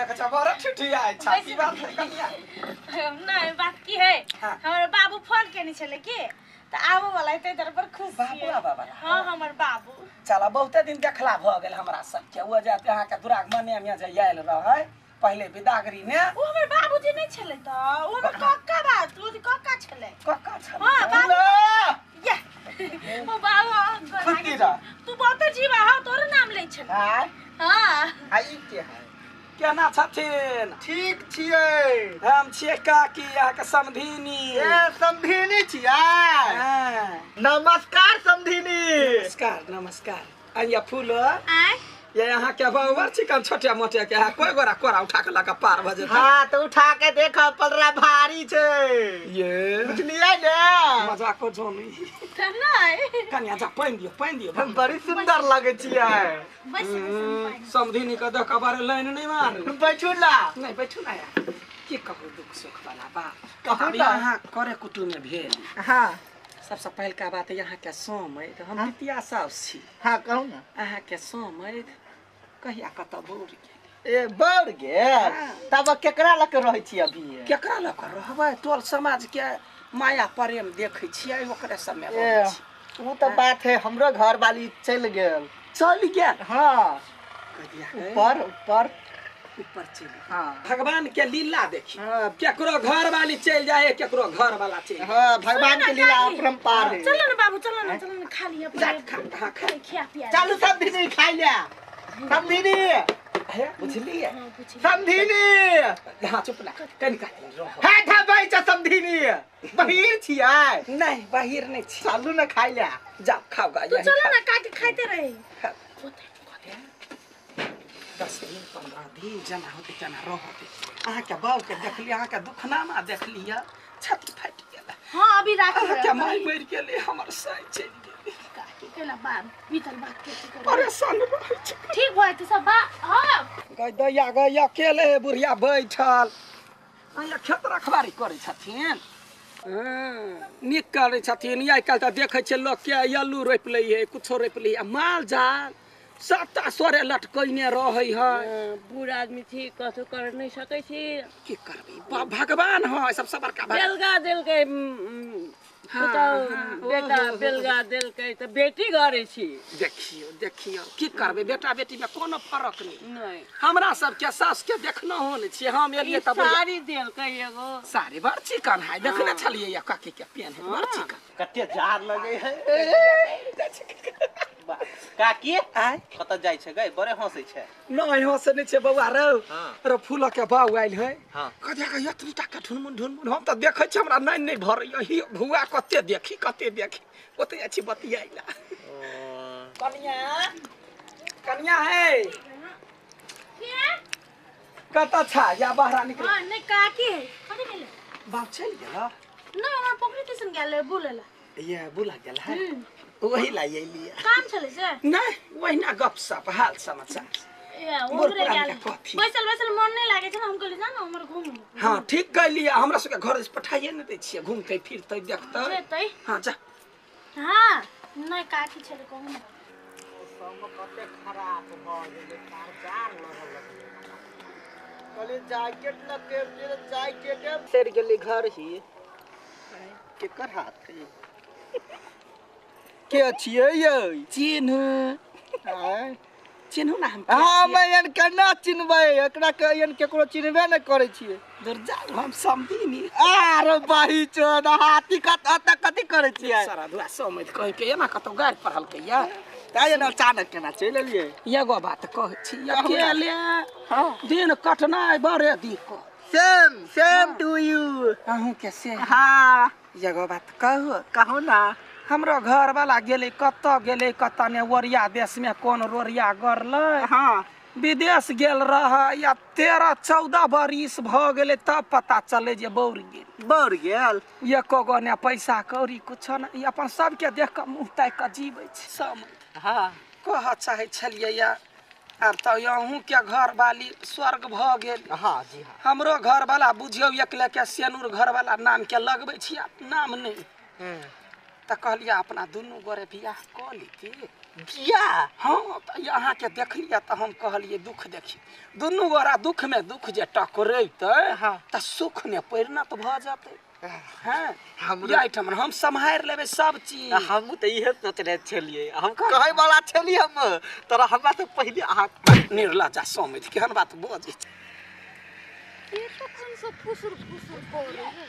देख छ बड़ ठिठिया छ की बात है कनिया? नहीं बात की है, हाँ। हमर बाबू फोन केने छले की त आबो वाला है तर पर खुश बाबू छियै। आबऽ वाला? हां हमर बाबू। चला बहुते दिन देखला भ गेल हमरा सबके। ओ जाते अहाँ के दुरागमने में जे आयल रहै पहिले विदागरी ने, ओ हमर बाबूजी नहीं छले त ओ हमर कक्का बात, ओ कक्का छले। कक्का छलै? हां बाबू। या ओ बाबू खुशी रह। तू बहुते जीवा हौ, तोर नाम लै छले। हां हां आ ई के है? केना छथिन? ठीक छियै। हम छियै काकी अहाँके समधिनी। ए समधिनी छियै? हाँ। नमस्कार समधिनी। नमस्कार नमस्कार। आइया फूल आय ये अहाँ के बाबर चिकन छोटे मोटे के है, कोई गोरा कोरा उठा के लगा पार भ जेतै। हाँ तो उठा के देख पलरा भारी छै। ये बुझलियै ने? मजाक को जोनी त नहीं कनिया जा पानि दियौ पानि दियौ। हम बड़ी सुंदर लगै छियै। बैस बैस। समधिनी के देख बारे लाइन नहीं मारू। बैठू ना। नहीं बैठू ना यार, की कहू दुख सुख वाला बात कहू अभी ना। अहाँ करे कुटुम्ब में भेल। हाँ सबसे पहिलका बात यहाँ के सोम है तऽ हम पितिया साउस छी। हाँ कहू ना। अहाँ के सोम है कहिया कतऽ बौर गेल? ए बौर गेल? तब केकरा लग रहै छी अभी? केकरा लग रहबै? टोल समाज के माया प्रेम देखै छियै ओकरे सबमे रहै छी। ओ तऽ बात है, हमरो घर वाली चलि गेल। चलि गेल? हाँ। ऊपर ऊपर ऊपर चलि। हाँ। भगवान के लीला देखी। हाँ। केकरो घर वाली चलि जाए केकरो घर वाला चलि जाए। हाँ भगवान के लीला अपरंपार है। चलो ना बाबू, चलो ना चलो ना खा लिया। जा खा खा खा खिया पिया। चलू समधिनी खाइ ले। समधिनी हे बुझलियै? समधिनी। हाँ चुप ना कनि का दिन रह। हे धबै छ समधिनी, बहिर छियै? नहीं बहिर नहीं छी। चलू ना खाइ ले। जाओ खाओ गा। तू चलो ना काटी खाइते रही। 10 दिन 15 दिन जना होते तना रहते। अहाँ के बाऊ के देखली, अहाँ के दुखनामा देखली, छाती फाटि गेल। हां अभी राख। अहाँ के माय मरि गेलै, हमर साइ चलि गेलै। काकी केला बात बीतल बात के की करबै? परेशान रहै छै। ठीक भए त सब बा। हां गय दैया गय अकेले बुढ़िया बैठल। अहाँ खेत रखबारी करै छथिन? नीक करै छथिन। आइ काल्हि तऽ देखै छियै लोक के आलू रोपि लै है, कुछो रोपि लै है, माल जाल सबटा सोरे लटकैने रहै है। बूढ़ आदमी छी, कथू कर नहीं सकै छी। की करबै, भगवान है सबसँ बड़का। बेलगा देलकै बेटा, बेलगा देलकै तऽ बेटी घरे छी। देखियौ देखियौ की करबै, बेटा बेटी में कोनो फरक नहीं। नहीं हमरा सबके सास के देखना हो नहीं छियै। हम एलियै तऽ साड़ी देलकै एगो साड़ी बड़ चिकन है, देखने छलियै या काकी के पेन है बड़ चिकन। कते जार लगे है काकी। आय कतऽ जाइ छै गै? बड़े हँसै छै। नहीं हँसै नहि छै बौआ रौ। रो फूल के बाउ आयल है। हाँ। कते के एतनी टा के ढुनमुन ढुनमुन हम तऽ देखै छी, हमरा नहीं नहीं भरैया। ही भुआ कते देखी कते देखी ओते जाइ छी बतियाइला। कनिया कनिया है कतऽ छा? या बाहर निकल। हां नहीं काकी है कथि भेलै? बाप चलि गेल? ना हमरा पोखरी दिसन गेल बुलेला। ये बुला गेल है वही ला एलियै। काम छलै से? नहीं वहिना गपशप हाल समाचार। ए ओकरे गेल बैसल बैसल मन नहीं लागे छै, हम कहली जा ना हमर घूम। हां ठीक कहलियै, हमरा सबके घर से पठाइए नहि दै छियै, घूमतै फिरतै देखतै जेतै। हां जा। हां नहीं काकी छलै कहू ना। मौसम कते खराब भ गेलै, जार लगल लगलै। कहली जैकेट लके फिर जैकेट सड़ गेलै घर ही। केकर हाथ है? के छियै यै? चिन्हू चिन्हू ना हम। हम एहन केना चिन्हबै? एकरा के एहन केकरो चिन्हबे नहि करै छियै। दूर जाउ, हम समधिनी। आरे बाही चोद हाथी कत अत कथी करै छियै? सारा दुआ समझ कहि के एना कतौ गारि पढ़लकै या ताइ एना अचानक केना चलि एलियै? एगो बात कहै छी, अकेले दिन कटनाइ बड़े दिक्कत। सेम सेम टू यू। अहूँ के से? हाँ। एगो बात कहू? कहू ना। हमरो घर वाला गेलै कतऽ गेलै कतऽ ने, ओरिया देश में कोन रोरिया गरलै। हाँ विदेश गेल रहै या 13-14 बरिस भऽ गेलै तब पता चलै जे बौर गेल। बौर गेल? एको गो ने पैसा कौड़ी कुछो ने, ई अपन सबके देख कऽ मुँह ताकि कऽ जीबै छै सब। हाँ कहऽ चाहै छलियै या आब तऽ अहूँके घर वाली स्वर्ग भऽ गेल। हाँ जी हाँ। हमरो घर वाला बुझियौ एक लेके सेनूर घर वाला नाम के लगबै छी, नाम नहि। तऽ कहलियै अपना दुनू गोरे बियाह कऽ लीती। बियाह? हाँ, तऽ अहाँके देखलियै तऽ हम कहलियै दुख देखी, दुनू गोरा दुख में दुख जे टकरेतै तऽ सुख में परिणत भऽ जेतै। हाँ, एहिठाम हम सम्हारि लेबै सब चीज। हमहूँ तऽ इहे सोचने छलियै, हम कहै वाला छलियै हम तोरा, हमरा से पहिले अहाँ। निर्लज्जा समझ केहन बात बजै छै। के तखन से फुसुर फुसुर करे है?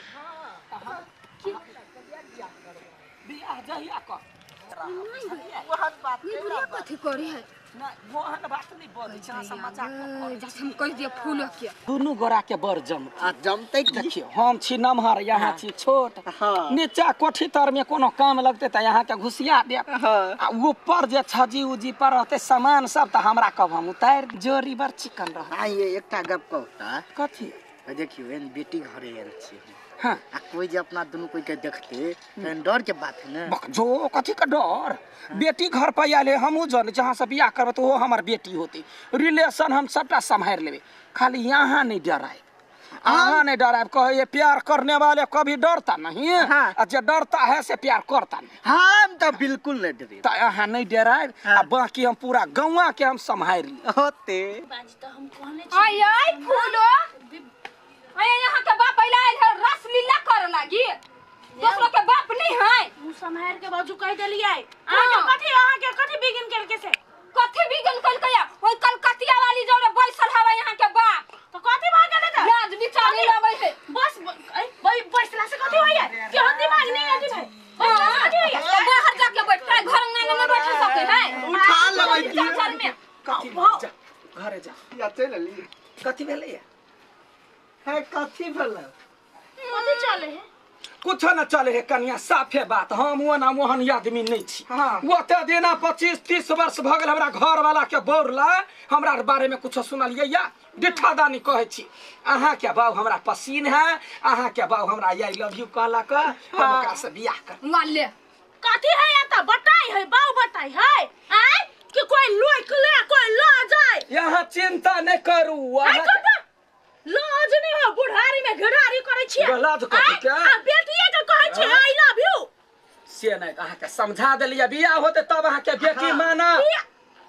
बियाह जहिया कर ओहन बात ये बुढ़िया कथी करे है? नहि, ओहन बात नहि बजै छै, अहाँ सब मजाक करै। जैसे हम कह दिए फूल के दुनू गोरा के बड़ जम आ जमतै की? देखियौ, हम छी नमहर, यहाँ छी छोट। हाँ। नीचा कोठी तर में कोनो काम लगतै तऽ यहाँ के घुसिया देब। हाँ। आ ऊपर जे छजी उजी पर रहतै सामान सब तऽ हमरा कहब, हम उतारि। जोड़ी बड़ चिकन रहत। आ ये एकटा गप कहू तऽ? कथी? देखियौ, एहन बेटी घरे आयल छी हम। हाँ। आ कोई जे अपना दुनू कोई के देखते तहन डर के बात है ने? बक जो कथी के डर? बेटी घर पर आयल है, हमहूँ जन जहाँ से बियाह करबै तऽ ओहो हमर बेटी होती। रिलेशन हम सबटा सम्हारि लेबै, खाली यहाँ नहि डरायब, अहाँ नहीं डरायब। कहे प्यार करने वाले कभी डरता नहीं। हाँ। आ जे डरता है से प्यार करता नहीं। हम तऽ बिल्कुल नहीं डरे। तऽ अहाँ नहीं डरायब। हाँ। आ बाकी हम पूरा गौवा के हम सम्हारि ली। होते। बाजी तऽ हम कहने आई आई फूलो, आई यहाँ के बाप अइला आयल है रसलीला करे लागी, दोसरो के बाप नहीं है। मुँह सम्हारि के बाजू, कहि देलियै। अहाँके कथी, अहाँके कथी बिगिन केलकै से? कथी बिगन कलकै? ओइ कलकतिया वाली जौरे बैसल हवे यहाँ के बाप। तऽ कथी भऽ गेलै तऽ? लाज विचार नहीं लगै है। बस बैसला से कथी होइए? केहन दिमाग नहीं है जी भाई, बैसला से कथी होइए? तो बाहर जाके बैठता है, घर अंगना में नहीं बैठ सके है। उठा लेबै की? घर में कथी? जा घरे जा। या चलि अली। कथी भेलैया? है, कथी भेलै? कथी चले है? कुछो न चले है कनिया, साफे बात, हम ओना ओहन आदमी नहीं छी। हाँ। ओते दिना 25-30 वर्ष भऽ गेल हमरा घर वाला के बौरला, हमरा बारे में कुछो सुनलियै या? डिठा दानी कहै छी, अहाँ के बाबू हमरा पसीन है, अहाँ के बाबू हमरा I love you कहलक, हम ओकरा से बियाह कर माले कथी है या तऽ बताई है बाऊ, बताई है आय कि कोई लोक ले कोई ल जाए। यहाँ चिंता नहीं करू। आइ अहाँ करबा लाज नहीं हो, बुढ़ारी में घिढ़ारी करै छियै। लाज कथी के? आ बेटिए के कहै छियै I love you. से नहीं, अहाँ के समझा देलियै, बियाह होते तब अहाँ के बेटी माना।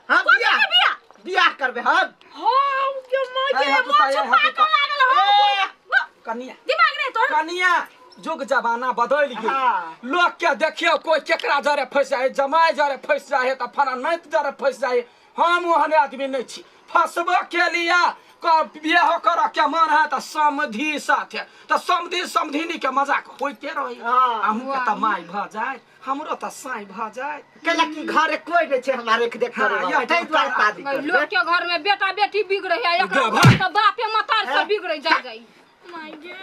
हाँ। कथी बियाह के बियाह? बियाह करबै हम। हाँ, के माय के हाथ उतार, मोछ हाथ पाकऽ उतार। लागल हो। कनिया, दिमाग नहीं तोहर। कनिया, जुग जमाना बदलि गेल। हाँ। लोक के देखियौ कोई केकरा जरे फंसि जाइ, जमाइ जरे फंसि जाइ तऽ फला नाति जरे फंसि जाइ। हम ओहन आदमी नहीं छी। फंसबो के लिए बियाह करऽ के मन है तऽ समधि साथे, तऽ समधि समधिनी के मजाक होइते रही। हाँ। अहूँके तऽ माय भऽ जाय, हमरो तऽ साँय भऽ जाय। कैला कि घरे कोई नहीं छै हमरा रेख देख हाँ, करे वाला। यही ताहि दुआरे शादी करबै। लोग के घर में बेटा बेटी बिगड़े है, एकरा देबा। घर तऽ बापे मतार से बिगड़े जाय जाय।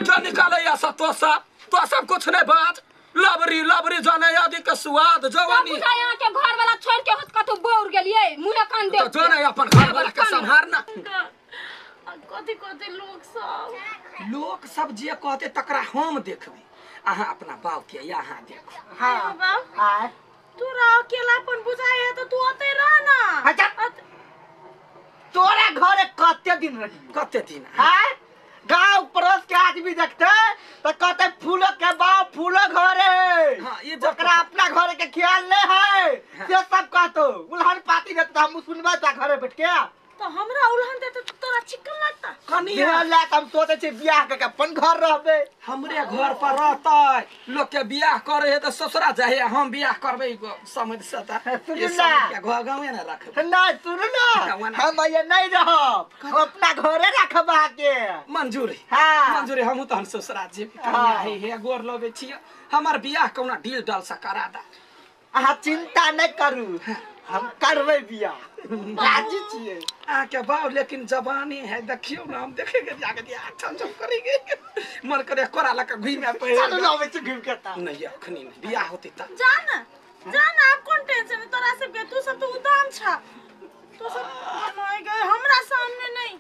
जो निकाले सब तो सब तो सब कुछ नहीं बात, लबरी लबरी जाने आदि के स्वाद जवानी। बुझा यहाँ के घर वाला छोड़ के होत कतौ बौर गेलियै मुँहे कान तो देख जो नहीं अपन घर वाला के संभारना। कथी कथी लोक सब लोक सब जे कहते तकरा हम देखबै, अहाँ अपना बाप के यहाँ देखू। हाँ। बाप आय। तोरा अकेलापन बुझाइ है तऽ तू ओतै रह ना। अच्छा। तोरा घरे कते दिन रही? कते दिन? आय, गांव पड़ोस के आदमी देखते तो कहते फूलो के बाप फूलो घरे। हाँ, ये जब ओकरा अपना घरे के ख्याल नहीं है। से सब कहतो उलहन पाती देते, हम सुनबै ता घरे बैठ के। तऽ हमरा उलहन देते तऽ तोरा चिकन लगता। कनिया ला हम सोचे छी बियाह के अपन घर रहबे। हमरे घर पर रहतै, लोक के बियाह करे है तऽ ससुरा जाए, हम बियाह करबै समझ से तऽ सुनू ये ना। समझ के घर गाँवे ने रखबै। नहीं सुनू ना, हम ये नहीं रहब, हम अपना घरे रखब अहाँके। मंजूर है। हाँ। मंजूर है, हमहूँ तहन ससुरा जेबै। हाँ। कनिया हे हे गोर लगै छियै, हमर बियाह कहुना डील डाल से करा दा। अहाँ चिंता नहीं करू, हम करबै बियाह, राजी छियै। अहाँके बाप लेकिन जवानी है, देखियौ ना हम देखेंगे जाके दिया छम छम करेंगे, मन करे कोरा लऽ के घुमे पे। चलू ना, अबै छी घुमि के तऽ। नहीं अखनी नहीं, बियाह होतै तऽ। जा ना जा ना, आब कोन टेंशन है तोरा सबके, तू सब तऽ उदाम छा, तू सब बनाय गए हमरा सामने नहीं।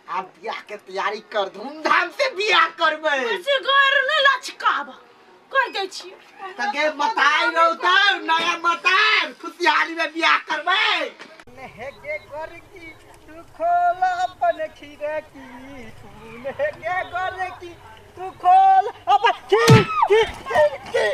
आब बियाह के तैयारी कर, धूमधाम से बियाह करबै। बेसी गैर नहीं लचकाब कहि दै छी। तऽ गे मताइ रहतौ, नया मताइ खुशहाली में बियाह करबै। गे गोरकी तू खोल अपन खिड़की, तू गे गोरकी तू खोल अपन खिड़की।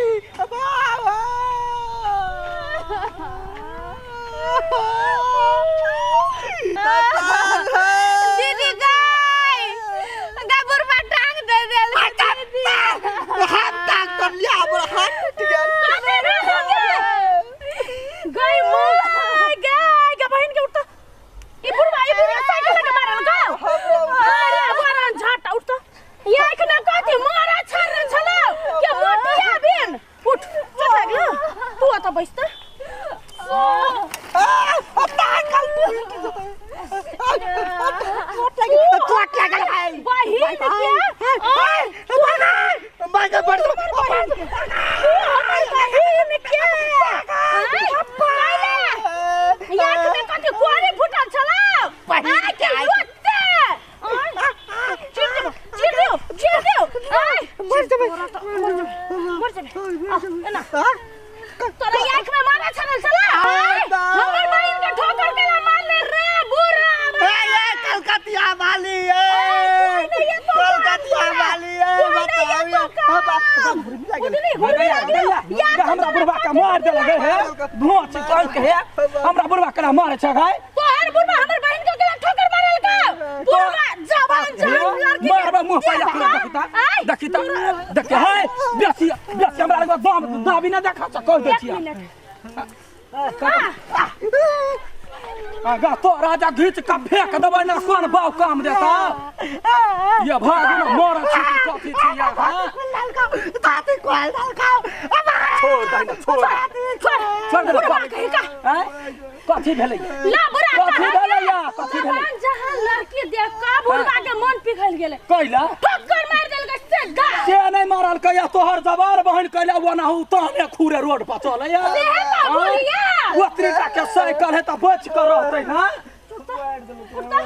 तऽ बैसता। चोट लागल है। बहिन के आय, तू हमर बहिन के आय, आँख में कथी कोरी फूटल छलौ? आय के लोते आय, चीर देबो, चीर देबो, चीर देबो। आय, मर जेबै। मर जेबै। आ, एना तोरा आँख में मारा छलल छला? आय, हमर बहिन के ठोकर केला मारले रे बुढ़ा। कलकतिया वाली ए, कोई नहीं है तो कलकतिया काम। वाली ए, कोई नहीं है बताओ तो काम। बुझली, हुर्मी लागि गेलौ। यार, हमरा बुढ़वा के मार देलक हे, भोच चल के हे, हमरा बुढ़वा के मारे छै गाय। तोहर बुढ़वा हमर बहिन के केला ठोकर मारल का? बुढ़वा जवान जवान लड़की के मारबा मुंह पर आय, देखी ता देख हे, बेसी बेसी हमरा लग दम दाबी ना देखा छ, कह दे एक छिया। मिनट। आगा तो राजा घीच के फेंक देबै ना, कोन बाव काम देता ये भाग न मर छी की कथी छी यार? हाँ? छोड़ दे ना, छोड़ दे। छोड़। छोड़ दे ना। बुढ़वा कही का। आँय? कथी भेलै? ला बुढ़ा। कथी भेलै या कथी भेलै? जवान जहां लड़की देख का बुढ़वा के मन पिघल गेलै, कैला ठोकर मार देलकै सीधा। से नहि मारल कैया, तोहर जवान बहन कैला ओनाहु तहने खुरे रोड पर चलै। सेहे तऽ बुढ़िया। ओतरीटा के साइकिल है तऽ बच के रहतै ना। उठता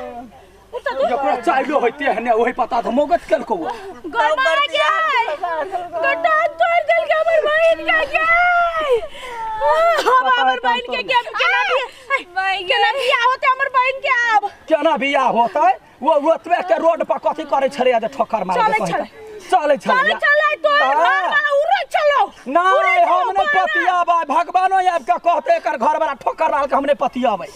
उठता तू। जकरा चाइलो होइते हने ओहि पता तऽ मोगत केलकौ। गरमा गए, गड्ढा तोड़ देलकै हमर बहिन के। गए हम हमर बहिन के केना भी केना बियाह होते हमर बहिन के आब? केना बियाह होतै? वो ओतबे के रोड पर कथी करै छलै जे ठोकर मारै? चलै छलै। चलै छलै। चले चले, तोहर घर वाला उड़ै चलो। नहि, हम नहि पतियाबै। भगवानो आबि कऽ कहतै एकर घर वाला ठोकर मारलकै, हम नहि पतियाबै।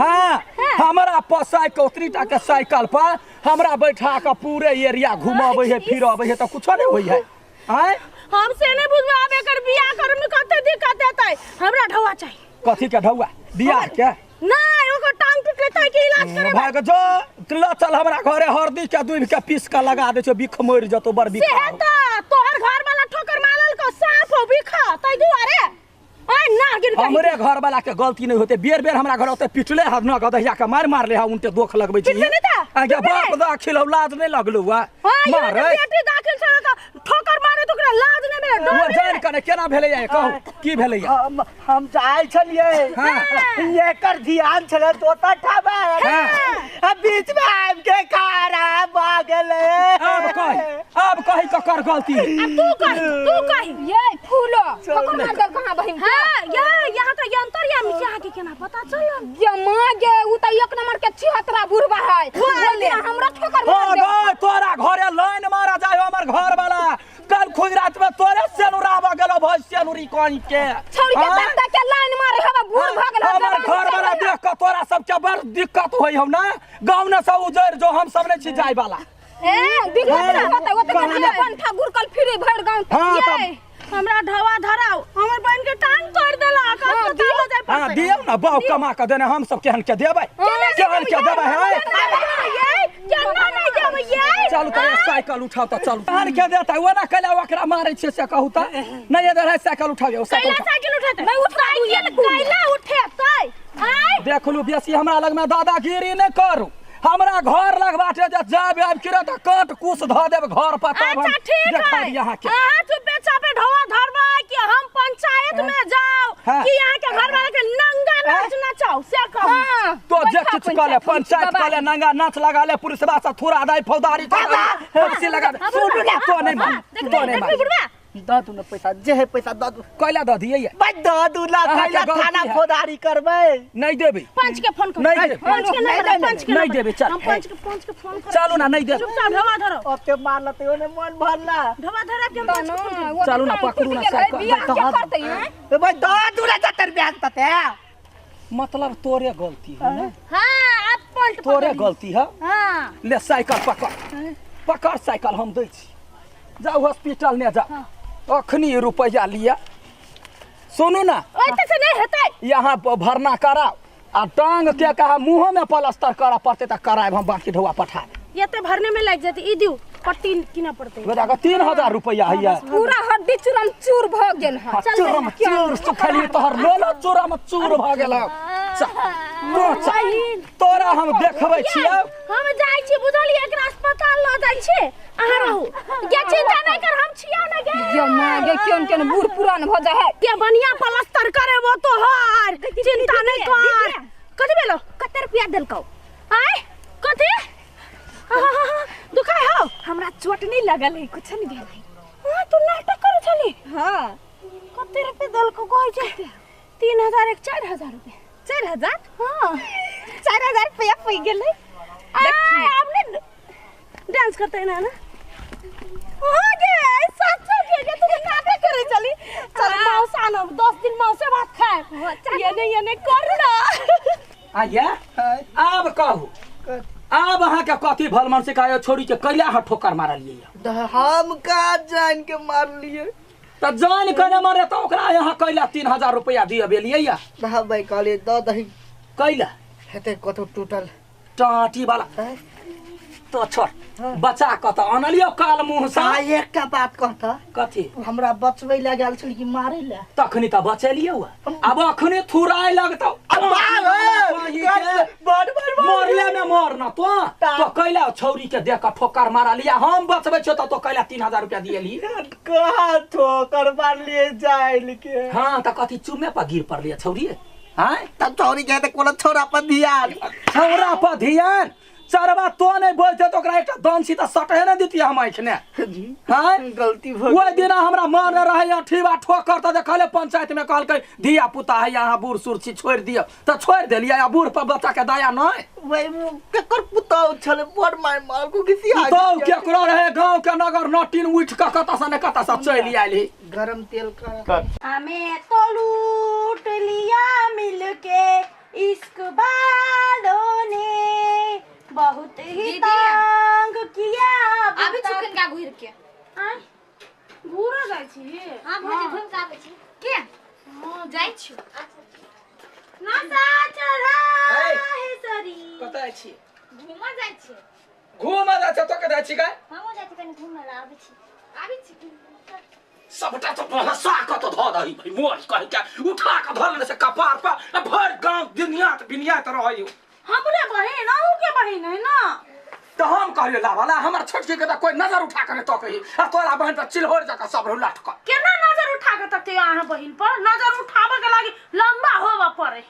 हाँ, हमरा पर साइकिल, ओतरीटा के साइकिल पर हमरा बैठा कऽ पूरे एरिया घुमाबै है, फिरबै है, तऽ कुछो नहि होइ है। आँय? हम से नहीं बुझबै, आब एकर बियाह करे में कते दिक्कत हेतै। हमरा ढौआ चाही। कथी के ढौआ? बियाह के? नहीं, ओकर टांग टूटले तै के इलाज करेबै। भाग जो, ल चल हमरा घरे, हरदी के दूध के पीस के लगा दै छौ, बिख मरि जतौ। बड़ बिख। से त तोहर घर वाला ठोकर मारल को साफ हो बिख तै दुआरे। आय ना गिर कहीं। हमरे घर वाला के गलती नहीं होते, बेर बेर हमरा घर ओते पिटले हद न गदहिया के मार मारले हा, उनटे दोख लगबै छी। पिटले नहि तऽ? आगे पिटले? बाप दा खिलौ, लाज नहीं लगलौ वा? हाँ, ये मारे। बेटी दाखिल छल त ठोकर मारे त ओकरा लाज नहीं भेलै, डर वो नहि जान भेलै? कने केना भेलै या कहू, की भेलै या? हम जाइ छलियै। हाँ। एकर ध्यान छलै दोसर ठामा। हाँ। आ बीच में आबि के खड़ा भऽ गेलै। आब कही, आब कही, ककर गलती है? अब तू कही, तू कही। ये फूलो ठोकर मार देल कहाँ बहिन के? हाँ, ये यहाँ त यंत्र या यहाँ के केना पता चलल? ये माँ गे, उ त एक नंबर के छिहत्तरा बुढ़वा है। ओहि दिना हमरा ठोकर हो मार देल। गए तोरा घरे लाइन मारा जाय हमर घर वाला, कल खुद रात में तोरे सेनुराबा गेलो भई, सेनुरी कहीं के छौड़ी के आँय? तक तक के लाइन मारे हवा, बूढ़ भऽ गेल। हमर घर वाला देख के तोरा सबके बड़ दिक्कत होई हौ ना, गाँव ने सब उजड़ जो, हम सब नहीं छी जाय वाला। ए दिक्कत ना होतै ओते। अपन ठाकुर कल फिरे भरि गाँव। हाँ, तब। ये। हमरा ढवा धराओ, हमर बहन के टांग तोड़ देलक। हाँ, अस्पताल हो जाय हाँ, पड़तै। दियौ ना, बाप कमा के देने, हम सब केहन के देबै, केहन के देबै है? ये केना नहीं देबै ये? चलू तऽ साइकिल उठाउ तऽ चलू। केहन के देतै? ओना कैला ओकरा मारै छियै से कहू तऽ? नहि इधर है, साइकिल उठाउ यौ, साइकिल कैला उठाउ। साइकिल उठेतै? नहीं उठा दू ये। कैला उठेतै? आय। देखलू, बेसी हमरा लगमे दादागिरी नहि करू। हमरा घर लग बाटे जे जायब आबि के तऽ काट कुस धऽ देब घर पर, तब हम अच्छा ठीक है। देखाबी अहाँके। अहाँ चुपे चापे ढोआ धरबै कि हम पंचायत में जाओ हाँ। कि यहाँ के घर वाला के नंगा नाच नचाओ से कहू? हाँ, तो जे बैठा किछु कऽ ले, पंचायत कऽ ले, नंगा नाच लगा ले, पुलिसवा से थोड़ा दाई फौदारी फांसी लगा दे। सुनू ना, तो नहीं मान, देखबी तो नहीं देखबी मान। बुढ़वा। दऽ दू ने पैसा, जे है पैसा दऽ दू। कैला दऽ दियै? भाइ, दऽ दू ना। अहाँके कैला गलती थाना है। फौदारी करबै? नहीं देबै। पंच के फोन करू। नहीं देबै। पंच के नहीं नंबर, देबै। पंच के नहीं नंबर। देबै, चल। हम पंच के फोन करब। चलू ना, नहीं देबै। चुपचाप ढोआ धरो। ओते मारल तैयो ने मन भरला। ढोआ धरा के हम पंच के फोन करब। चलू ना, पकड़ू ना साइकिल। बियाह के करतै हैं? ए भाइ, दऽ दू ने जतर ब्याज तते। मतलब तोरे गलती है ना? हां, अब पलट तोरे पकड़। गलती है। हां। ले साइकिल पकड़, पकड़ साइकिल, हम दै छी, जाउ हॉस्पिटल ने जाउ, अखनी रुपैआ लिअ। सुनू ना। ओते से नहीं हेतै। यहाँ भरना कराउ आ टांग के कहा मुँहो में प्लास्टर करऽ पड़तै तऽ करायब, हम बाकी ढौआ पठा देब। एते भरने में लागि जेतै। ई दिउ। पट्टी किना पड़तै। बेटा के 3000 रुपया हैया। पूरा हड्डी चूरम चूर भ गेल है। चूरम चूर सुखली तोहर लोला चूरम चूर भ गेल। तोरा हम देखबै छियै। हम जाइ छी बुझलियै, एकरा अस्पताल ल जाइ छी, अहाँ रहू गे, चिंता नहि कर, हम छियौ ने गे। गे मां गे केन केन बूढ़ पुरान भ जाइ है। के बढ़िया प्लास्टर करेबो तोहर, चिंता नहि कर। कथी भेलो? कते रुपया देलकौ? आय कथी दुखाय हौ? हमरा चोट नहीं लगल है, कुछ नहीं भेल है। हां तू नाटक करै छली? हां। कते रुपया देलकौ कहै छै? 3000 एक 4000 रुपया। 4000? हां 4000 रुपया पै गेलै। आय आब ने डांस करते ना ना हो गे, सच के गे तू नाटक करै छली। चल मौसा न 10 दिन मौसे भात खाए, ये ने कर ना। आया आब कहू, आब अहाँ के कथी भल मन से कहो छोड़ी के कैला अहाँ ठोकर मारलियै? हम का जान के मारलियै? त जान के न मारे त ओकरा यहाँ कैला 3000 रुपया दिय बेलियै या? भाई कहलियै द दही। कैला हेतै कतौ टूटल टाटी वाला तो छोड़, बचा क त अनलियो काल मुंह से। आ एकटा बात कहता। कथी? हमरा बचबै ला गेल छल कि मारै ला? तखनी त बचेलियो, अब अखने थुराय लगतौ। मरले में मर न तो तो कैला छौरी के देख के ठोकर मारलिया। हम बचबै छियो त तो कैला 3000 रुपया दियली? कहाँ ठोकर मारलिए जाइल के? हां त कथी चुमे पर गिर पड़लिए छौरी? हां तब छौरी के त कोनो छौरा पर ध्यान, छौरा पर ध्यान चरबा तो नहीं बोलते तो ओकरा एकटा दंशी त सटहे न दितियै हम आँखि ने। हां गलती भ ओहि दिना हमरा मारने रहे अठीबा ठोकर त देखले पंचायत में कहलकै धिया पुता है यहाँ बूढ़ सूढ़ छी छोड़ि दियौ, त छोड़ि देलियै। आ बूढ़ पर बच्चा के दया नहीं। वही केकर पुतौ छलै बड़ माय मारको किसी आ पुतौ केकरो रहे, गांव के नगर नटीन उठि क कतऽ से ने कतऽ से चलि आयल ही। गरम तेल कर हमें तो लूट लिया मिलके इश्क वालों ने, बहुत ही तंग किया। आबे छुकन का घुर के आय घुर जाइ छी? हां भौजी घुम के आबै छी के? हां जाइ छी। नशा चढ़ा है सरी। कतऽ छी? घूम जाइ छी। घूम जाइ छी तो कतऽ छी गाय? हमहूँ जाइ छी कनि घूमे ला, आबै छी। आबै छी। सबटा तो हंसा के तो धऽ दही भाई मोर कहि के उठा के धऽ लेने से कपार पर भरि गांव दुनिया त बिनिया त रहै। हमरे बहिन अहूँ के बहिन है ना? तो हम कहलियो लावाला हमर छोटकी के त कोई नजर उठा के तकै आ तोरा बहिन पर चिल्होर जका सब रहु लटक। केना नजर उठा के तकै अहाँ बहिन पर? नजर उठाबे के लागी लंबा होबा पड़े।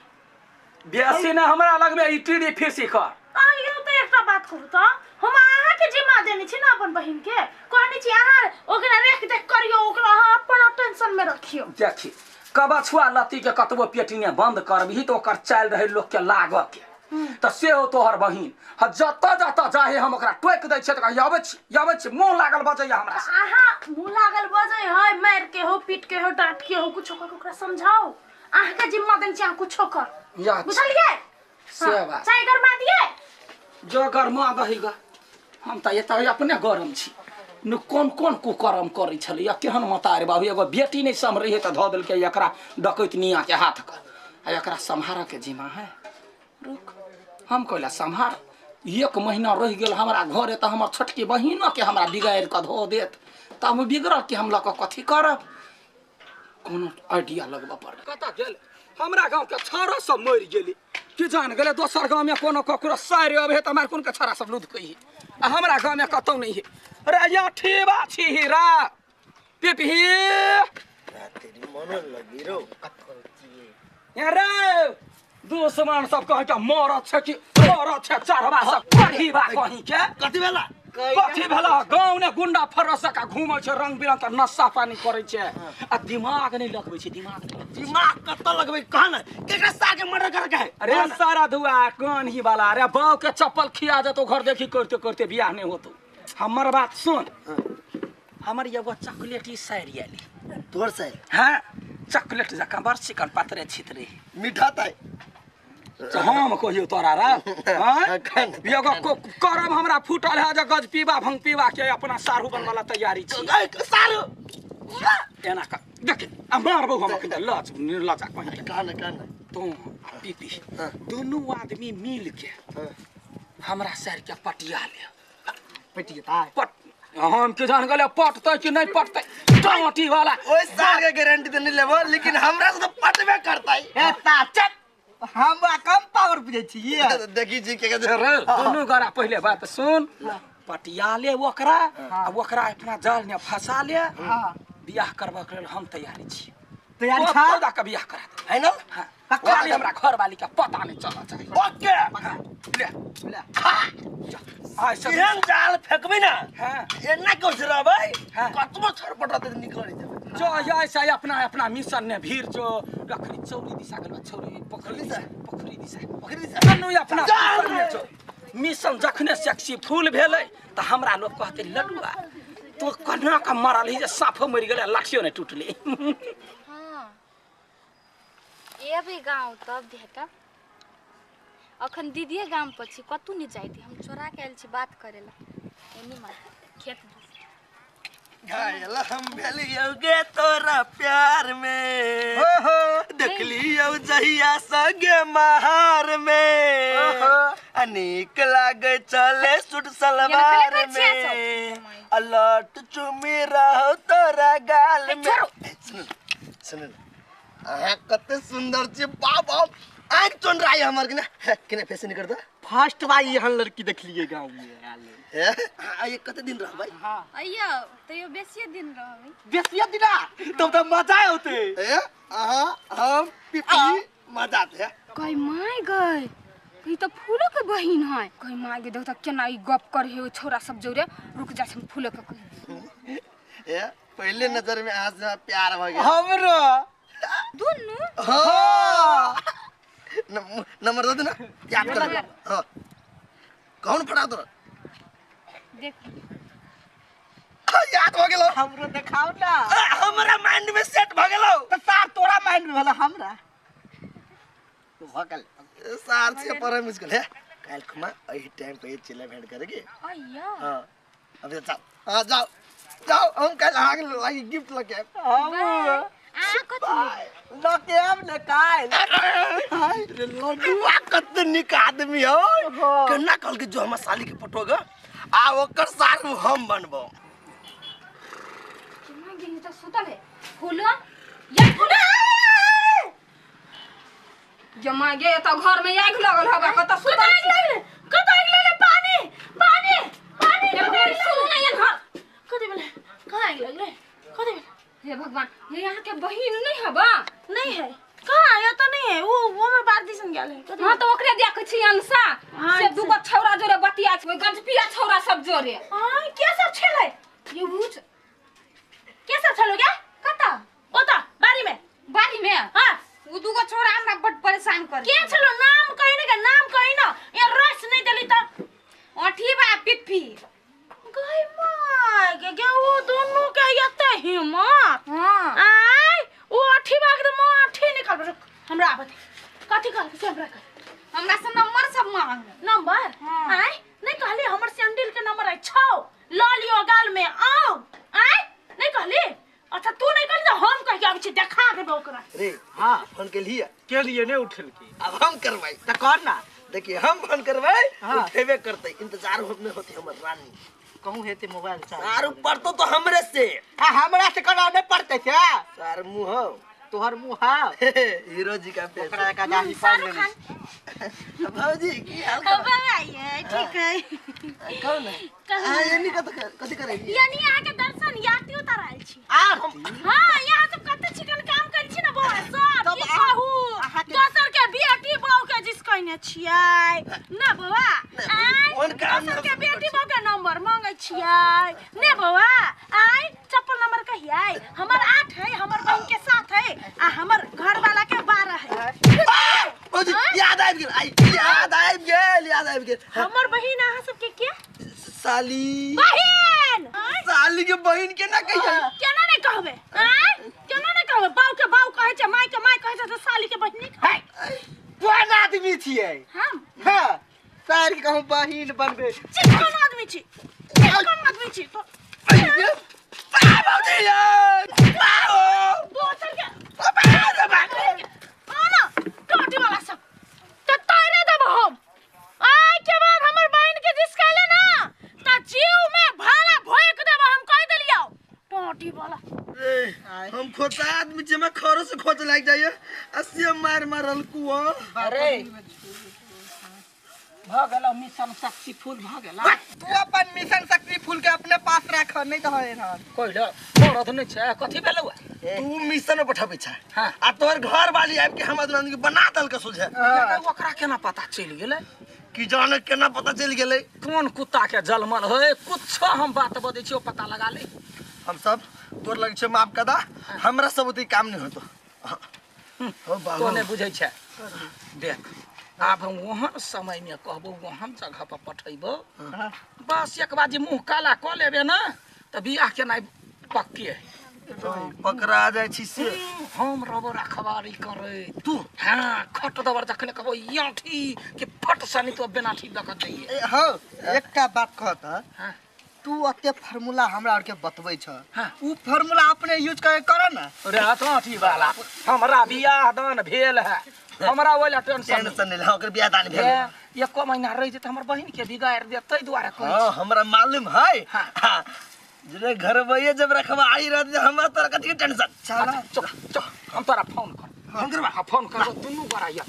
बेसी ने हमरा लगबे ई टीडी फीसी कर। आइयो तो एकटा बात कहू त हम अहाँ के जिम्मा देने छी ना अपन बहिन के, कहने छी अहाँ ओकरा रेख देख करियो, ओकरा अहाँ अपन टेंशन में रखियो। देखी कबछुआ लत्ती के कतबो पेटिने बंद करबही त ओकर चालि रहे लोक के लागऽ के, त सेहो तोहर बहिन ह जतऽ जतऽ जाहे हम ओकरा टोकि दै छियै त कहै अबै छी अबै छी, मुँह लागल बजैया हमरा से। अहाँ मुँह लागल बजै है, मारि के हो पीट के हो डांट के हो कुछो कर ओकरा समझाओ। अहाँ के जिम्मा देने छी अहाँ कुछो कर, बुझलियै? से बात। चाय गरमा दिए? जो गरमा दही गा, हम त एतऽ अपने गरम छी न। कोन कोन कुकरम करै छलै या केहन मतारे बाबू, एगो बेटी नहि सम्हरै है त धऽ देलकै एकरा डकैत निया के हाथ के, आ एकरा सम्हारऽ के जिम्मा है। रुक हम कहला सम्हार, 1 महीना रहि गेल हमरा घरे त हमर छोटकी बहिनो के हमरा बिगाड़ि कऽ धऽ देत, त हम बिगड़ल के हम लऽ कऽ कथी करब? कोनो आइडिया लगबऽ पड़ल। कतऽ गेल हमरा गाँव के छौड़ा सब मरि गेलै की जान गेलै? दोसर गाँव में कोनो ककरो सारि अबै है त हमरा कोन के छौड़ा सब लुधकै है, आ हमरा गाँव में कतौ नहि है। रे या ठीबा छी रा पिपही मनो लगी रो रे दुश्मन सब कहै के मरत छै कि मरत छै चढ़वा सब कहीबा कहीं के कथी भेला? कथी भेला? गाँव ने गुंडा फरस जकाँ घूमै छै, रंग बिरंग के नशा पानी करै छै आ दिमाग नहि लगबै छै। दिमाग दिमाग कतऽ लगबै कह ने, केकरा सार के मर्डर कर के है? अरे सारा धुआ कान ही वाला, अरे बाव के चप्पल खिया जेतो घर देखी करते करते बियाह नहि होतो। हमर बात सुन, हमर एगो चॉकलेटी साड़ी आयली। तोर साड़ी? हाँ चॉकलेट जकाँ बड़ चिकन पातरे छितरे मीठा ताई। हम कहियो तोरा रा एगो करम हमरा फूटल है जे गज पीबा भंग पीबा के अपना सारू बनवाला तैयारी छी। सारू एना कर देख आ मारबौ हम अखन लज निर्लजा कहीं। कह न कह न। तू पीपी दोनों आदमी मिल के हमरा सर के पटिया ले। पटिया? पट हम के जान गेले पटतै कि नहीं पटतै टोटी वाला ओइ सार के गारंटी त नहीं लेबो लेकिन हमरा से तो पटबे करतै ए ता चुप हमरा कम पावर बुझै छी देखी जी के रे दुनू गरा पहिले बात सुन पटिया ले ओकरा आ ओकरा अपना जाल में फंसा ले बियाह करबा के लेल हम तैयारी छी तैयारी छा तो के बियाह करा दे है ना हां खाली हमरा घर वाली के पता नहीं चलना चाहिए ओके ले ले आ सब केहन जाल फेंकबे ना हां एना कुछ रहबै हाँ। कतबो छरपट निकल जेबै जो ऐसा अपना अपना मिशन ने भीड़ जो रखरी चौरी दिशा गेल छौरी पोखरी दिशा पोखरी दिशा पोखरी दिशा कन्नू अपना मिशन में जो मिशन जखने सक्सेसफुल भेलै त हमरा लोग कहते लडुआ तो कन्ना का मरल ही जे साफो मरि गेलै लाठियो ने टूटले हाँ एबै गाँव तब भेटब अखन दीदीए गाम पर छी कतहु नहि जाइत हम चोरा के आयल छी बात करे ला एनी मार खेत दिस घायल हम भेलियौ गे तोरा प्यार में देखलियौ जहिया संगे महार में अनेक लागे चले सूट सलवार में अलट चुमी रहो तोरा गाल में सुन सुन अहाँ कते सुंदर छी बाप बाप आँख चोन रहा है हमर के ना केना फैशन कर दो फर्स्ट बार एहन लड़की देखलिए गांव में हे ये कते दिन रहबै हां अइयो तैयो बेसिए दिन रहबै बेसिए दिन तब त मजा औते ए अहाँ हम पिपी मजा आते कई my गई ई त फूलो के बहिन है कई my गे देख त केना ई गप करे है छोरा सब जोरे रुक जा हम फूलो के कहि ए पहले नजर में अहाँ से प्यार भ गेल हमरो दुनू हां नंबर दे ना याद कर हां कौन फटा तोरा देख याद भ गेलो हमरो देखाओ ना हमरा माइंड में सेट भ गेलो त सार तोरा माइंड में भेल हमरा भ गेल सार से पर मुश्किल है काल खुमा एही टाइम पे चले भेंट करेगी अइयो हां अब जाओ हां जाओ जाओ हम कल आग लागी गिफ्ट लके हम आ कथी लके आब ने काल रे लडुआ कते निक आदमी हो केना कहल के जो हमर साली के पटोगा आ ओकर सार हम बनबो केना गेली त सुतल है फूलो या फूलो जमा गे त घर में आग लगल हवा कत सुतल आग लगले कत आग लगले पानी पानी पानी सुनू ना एन हर कथि भेलै कहाँ आग लगले कथि भेलै हे भगवान ये यहाँ के बहिन नहीं हबा नहीं है कहाँ ये तो नहीं है वो में बात दिसन गेल है हां तो ओकरे देखै छी अंसा से दुगो छौरा जोरे बतिया छै गंजपिया छौरा सब जोरे हां के सब छलै ये ऊच के सब छलो क्या कता ओता बारी में बारी में हां उ दुगो छोरा हमरा बड परेशान कर के छलो नाम कहि न के नाम कहि न ये रस नहीं देली त अठी बा पिप्पी गई my गे गे वो दोनों के यते हिम्मत हां आय वो अठी बा के म अठी निकाल रुक हमरा आबत कथि कहल से हमरा कह हमरा से नंबर सब मांग नंबर आय नहीं कहली हमर सैंडल के नंबर है 6 ल लियो गाल में आओ आय नहीं कहली अच्छा तू नहीं कहली त हम कह के आबै छी देखा देबो ओकरा रे हां फोन के लिए के लिए नहीं उठल के अब हम करवाई त कर ना देखिए हम फोन करवाई हाँ। उठेबे करते इंतजार होने होती हमर रानी कहूं हेते मोबाइल चार्ज सार पड़तो तो हमरे से आ हमरा से करा नहीं पड़ते छे सार मुंह हो तोहर मुंह हा हीरो जी का फेस ओकरा का जाही पाल लेने भौजी की हाल बाबा ये ठीक है कौन है हां ये नहीं कत कथि करे यानी यहाँ के दर्शन यात्री उतार आयल छी आरती हां यहाँ सब कते चिकन काम करै छी ना बौआ सब तब की कहू दोसर के बेटी बहू के जिस कहने छियै ना बौआ आय कोन काम दोसर के बेटी बहू के नंबर मांगै छियै ने बौआ आय चप्पल नंबर कहियै हमर 8 है हमर बहन के 7 है आ हमर घर वाला के 12 है भौजी याद आबि गेल आई याद आबि गेल याद आबि गेल हमर बहिन अहाँ सबके के साली बहिन साली के बहिन के ना कहियै केना नहीं कहबे आय केना नहीं कहबे बाऊ के बाऊ कहै छै माय के माय कहै छै त साली के बहिन नहीं कहबै कोन आदमी छियै हम हां सार के कहूं बहिन बनबे चिकन आदमी छी चिकन आदमी छी तो भौजी दोसर के आना टोटी वाला सब त तारे देब हम आय के बाद हमर बहिन के जिसकाले ना त जीव में भाला भोक टोटी वाला रे हम खोता आदमी जे में खरो से खोज लाग जाइए अस्सी मार मारल कुओ। अरे भ गेल मिशन सक्सेसफुल भ गेल। तू अपन मिशन सक्सेसफुल के अपने पास राख नहीं त है रहल कहिलो मरद नहीं छै कथि भेलौ। तू मिशन पठाबै छ हां आ तोहर घर वाली आबि के हमरा दुलान के बना दल के सोझे ओकरा केना पता चलि गेलै कि जाने केना पता चलि गेलै कोन कुत्ता के जलमल होय कुछ हम बात बजै छियो पता लगा ले। हम सब तोर लग छै माफ कदा हमरा सब ओते काम नहीं होतो। हो बाबू तो नहीं बुझै छै देख आब हम वहाँ समय में कहबो वहाँ जगह पर पठैबो बस एक बार जे मुंह काला क लेबे ना त बियाह केनाइ पक्के है पकड़ा जाइ छी से हम रबो रखवारी करे तू हां खट दबर जखने कहबो याठी के फट सनी तो बिना ठीक दक दैए। ए हो एकटा बात कहत हां तू अते फार्मूला हमरा आर के बतबै छ हां उ फार्मूला अपने यूज करे कर ना। रे अथी वाला हमरा बियाह दान भेल है हमरा ओइला टेंशन टेंशन नहीं ओकर बियाह दान भेल एको महीना रह जेत हमर बहिन के बिगाड़ दे तै दुआरे कहै हां हमरा मालूम है। हां जे घर भइए जब रखवारी रहत हमरा तोरा कथि के टेंशन। चल चुप चुप हम तोरा फोन कर फोन करबा। हां फोन करबो दुनू गोरा या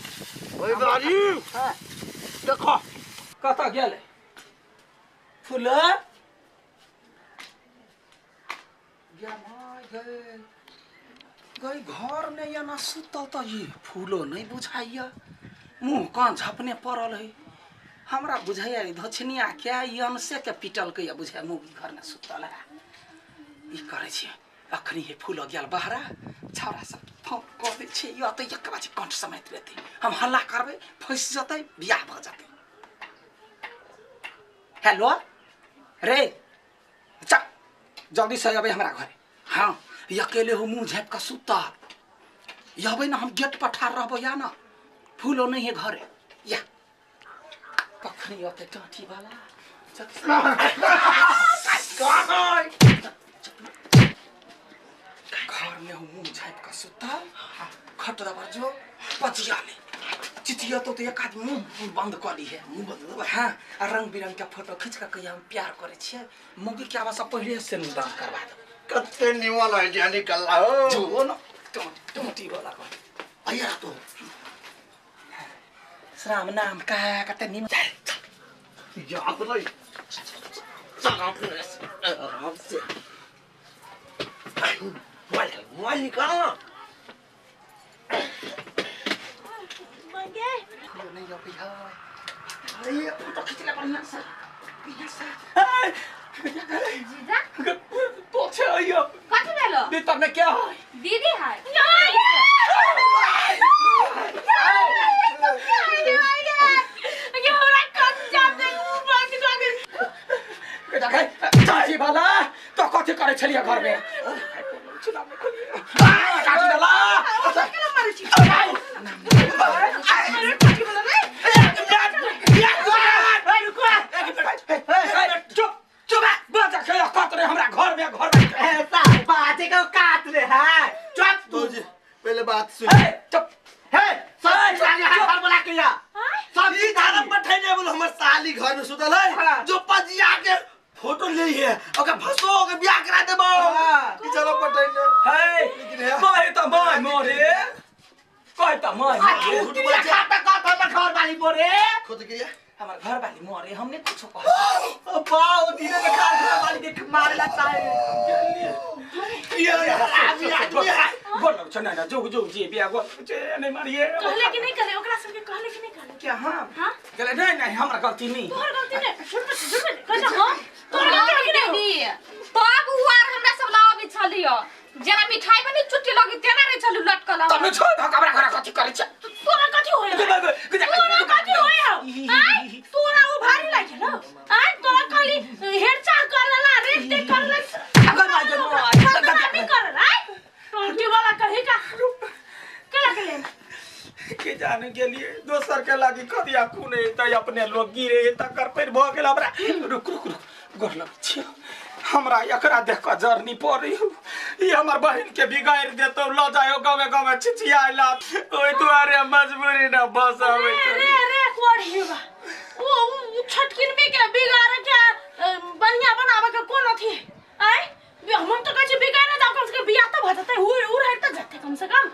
ओइ बारी हां देखो कत गेल फूल गया my गए गई घर में या ना सुतल त ई फूलो नहीं बुझाइया मुंह कान झपने पड़ल है हमरा बुझाइया धछनिया के अनसे के पिटल के बुझाय मुंह घर में सुतल है ई करै छी अखनी हे फूल गेल बहरा छौरा सब फोन क दै छी या त एक बाजी कंठ समेत रहतै हम हल्ला करबै फंसि जतै बियाह भ जतै। हेलो रे चल जल्दी से अबै हमरा घरे। हाँ अकेले हो मुंह झाँप के सुतल अबै ना हम गेट पर ठाढ़ रहबो या ना फूलो नहीं है घरे या कखनी अतै टाँटी वाला घर में हो मुंह झाँप के सुतल खट दबर जो पचिया ले चिचिया तो एक आदमी मुंह बंद कर ली है मुंह बंद। हाँ आ रंग बिरंग के फोटो खींच के कहिया हम प्यार करे छियै मौगी के आवाज पहिले से दान करवा दो कते निमन आइडिया निकलला हो जो न टोटी वाला को आया तो श्राम नाम का कते निमन याद नहीं आराम से मोबाइल मोबाइल निकाल मंगे नहीं अबै है अरे फोटो खींच ले बढ़िया से जीजा तो छै आइयो कथि भेलो भीतर में क्या है दीदी है ये हमरा कच्चा दे मुंह बंद कर दे चाची वाला तो कथि करे छलियै घर में चुनाव में खोलिए चाची वाला केना मारै छी अरे टोटी वाला रे चुप चुप बाजा खेला कत रे हमरा घर में ऐसा बाजे को काट ले है चुप तू जी पहले बात सुन ए चुप हे सब साली घर बुला के या सब ई धारा पठैने बोल हमर साली घर में सुतल है जो पजिया के फोटो ले है ओका फसो के बियाह करा देबो ई चलो पठैने हे कहे त my मोरे कहे त my मोरे खाता का हमर घर वाली मोरे खुद क्रिया हमर घर वाली मोरे हमने कुछ कहा बाओ धीरे में खा घर वाली के मारला चाहे ये आदमी आदमी है गोल छ ना जो जो जे बियाह गोल जे नहीं मारिए कहले कि नहीं कहले ओकरा सबके कहले कि नहीं कहले क्या हां हां कहले नहीं नहीं हमरा गलती नहीं तोहर गलती नहीं झूठ मत झूठ मत कहला हां तोहर गलती है कि नहीं तब उ आर हमरा सब लाबे छलियो जेना मिठाई बनी चुट्टी लगी तेना रे छलु लटकल तब छोड़ हमरा घर कथि करै छ तोरा कथि होय तोरा कथि होय आय तोरा उ भारी लागे न आय तोरा खाली हेरचाह करला रेख देख करला अगर मार दे नहीं करला आय टोटी वाला कहे का केला के के जाने के लिए दोसर के लागी कदिया खून त अपने लोग गिरे तकर पर भ गेल हमरा रुक रुक रुक गोर लग छी हमरा एकरा देख के जरनी पड़ी ई हमर बहिन के बिगाड़ देतो ल जायो गावे गावे छिछियाला ओइ दुआरे मजबूरी न बस आवे रे रे रे कोड़ी बा ओ छोटकिन में के बिगाड़ के बढ़िया बनावे के कोन अथी आय हम तो कहै छी बिका नै जाउ, कम से कम बियाह त भ जेतै, उड़ उड़ हटि त जेतै कम से कम।